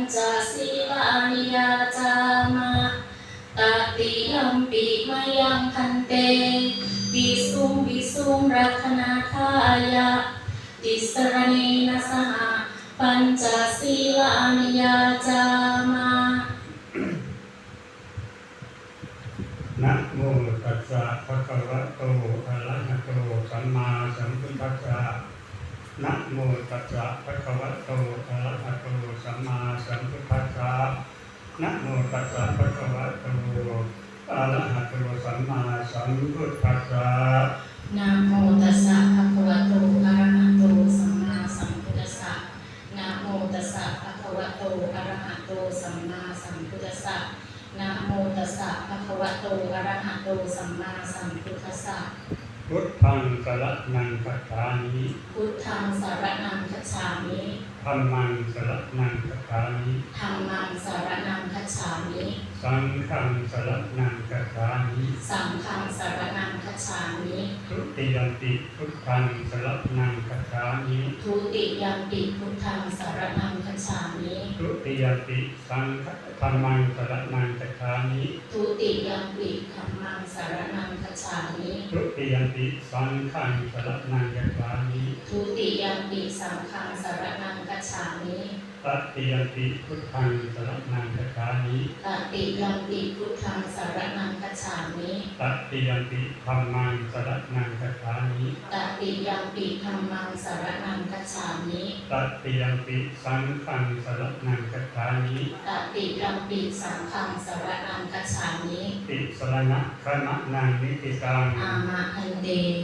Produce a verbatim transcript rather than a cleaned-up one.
pañca sīlāni yācāma. Tatiyampi mayaṃ bhante visuṃ visuṃ rakkhaṇatthāya tisaraṇena saha pañca sīlāni yācāma. Namo tassa bhagavato arahato sammāsambuddhassa. Namo tassa bhagavato arahato sammāsambuddhassa. Namo tassa bhagavato arahato sammāsambuddhassa. Namo tassa bhagavato arahato sammāsambuddhassa. Namo tassa bhagavato arahato sammāsambuddhassa. Namo tassa bhagavato arahato sammāsambuddhassa. Buddhaṃ saraṇaṃ gacchāmi. Buddhaṃ saraṇaṃ gacchāmi. Dhammaṃ saraṇaṃ gacchāmi. Dhammaṃ saraṇaṃ gacchāmi. Saṅghaṃ saraṇaṃ gacchāmi. Saṅghaṃ saraṇaṃ gacchāmi. Dutiyampi buddhaṃ saraṇaṃ gacchāmi. Dutiyampi buddhaṃ saraṇaṃ gacchāmi. Dutiyampi saṅgha- dhammaṃ saraṇaṃ gacchāmi. Dutiyampi dhammaṃ saraṇaṃ gacchāmi. Dutiyampi saṅghaṃ saraṇaṃ gacchāmi. Dutiyampi saṅghaṃ saraṇaṃ gacchāmi. Tatiyampi buddhaṃ saraṇaṃ gacchāmi. Tatiyampi buddhaṃ saraṇaṃ gacchāmi. Tatiyampi dhammaṃ saraṇaṃ gacchāmi. Tatiyampi dhammaṃ saraṇaṃ gacchāmi. Tatiyampi saṅghaṃ saraṇaṃ gacchāmi. Tatiyampi saṅghaṃ saraṇaṃ gacchāmi. Tisaraṇagamanaṃ niṭṭhitaṃ. Āma bhante.